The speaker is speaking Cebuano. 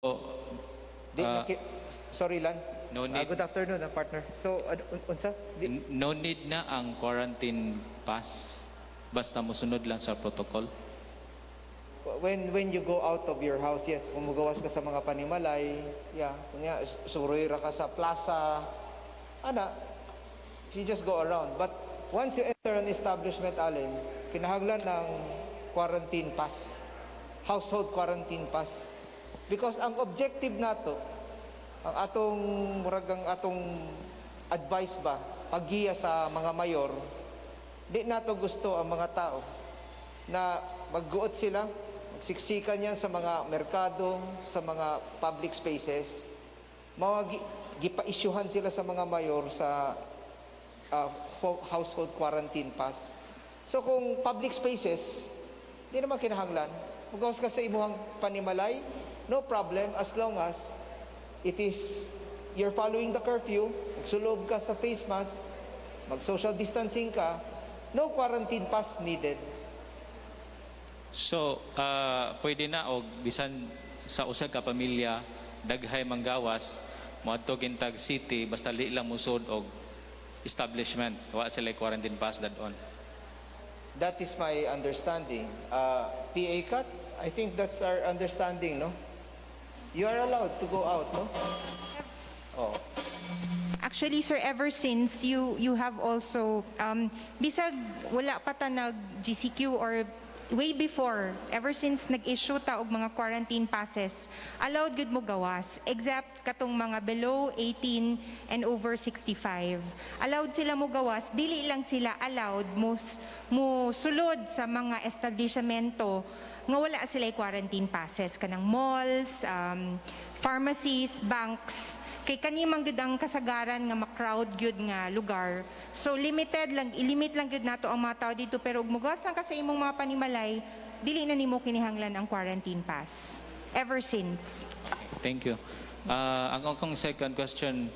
Di, sorry lang. No need. Good afternoon, partner. So, unsa? No need na ang quarantine pass basta mosunod lang sa protocol. When you go out of your house, yes, kung mugawas ka sa mga panimalay, yeah, kunya suroy ra ka sa plaza, ana, you just go around. But once you enter an establishment, Allen, kinahanglan ng quarantine pass. Household quarantine pass. Because ang objective nato, ang atong murag ang atong advice ba, paggiya sa mga mayor, di nato gusto ang mga tao na magguot sila, magsiksikan yan sa mga merkado, sa mga public spaces. Mga gipa-isyuhan sila sa mga mayor sa household quarantine pass. So kung public spaces, di naman kinahanglan. Mugawas ka sa imuhang panimalay, no problem as long as it is you're following the curfew, magsulob ka sa face mask, mag-social distancing ka, no quarantine pass needed. So, pwede na og bisan sa usa ka pamilya daghay manggawas, moadto kintag city, basta di lang musod og establishment, wa sila quarantine pass dad-on? That is my understanding. PA Cut, I think that's our understanding, no? You are allowed to go out, no? Oh. Actually, sir, ever since you have also bisag wala pa ta nag GCQ or way before, ever since nag-issue ta og mga quarantine passes, allowed gud mo gawas except katong mga below 18 and over 65. Allowed sila mo gawas, dili lang sila allowed mo sulod sa mga establishmento nga wala sila quarantine passes, kanang malls, pharmacies, banks, kay kani man gyud ang kasagaran nga ma-crowd gyud nga lugar. So limited lang, ilimit lang gyud nato ang mga tao dito, pero ug mugawas lang ka sa imong mga panimalay, dili na nimo kinahanglan ang quarantine pass. Ever since. Thank you. Ang akong second question,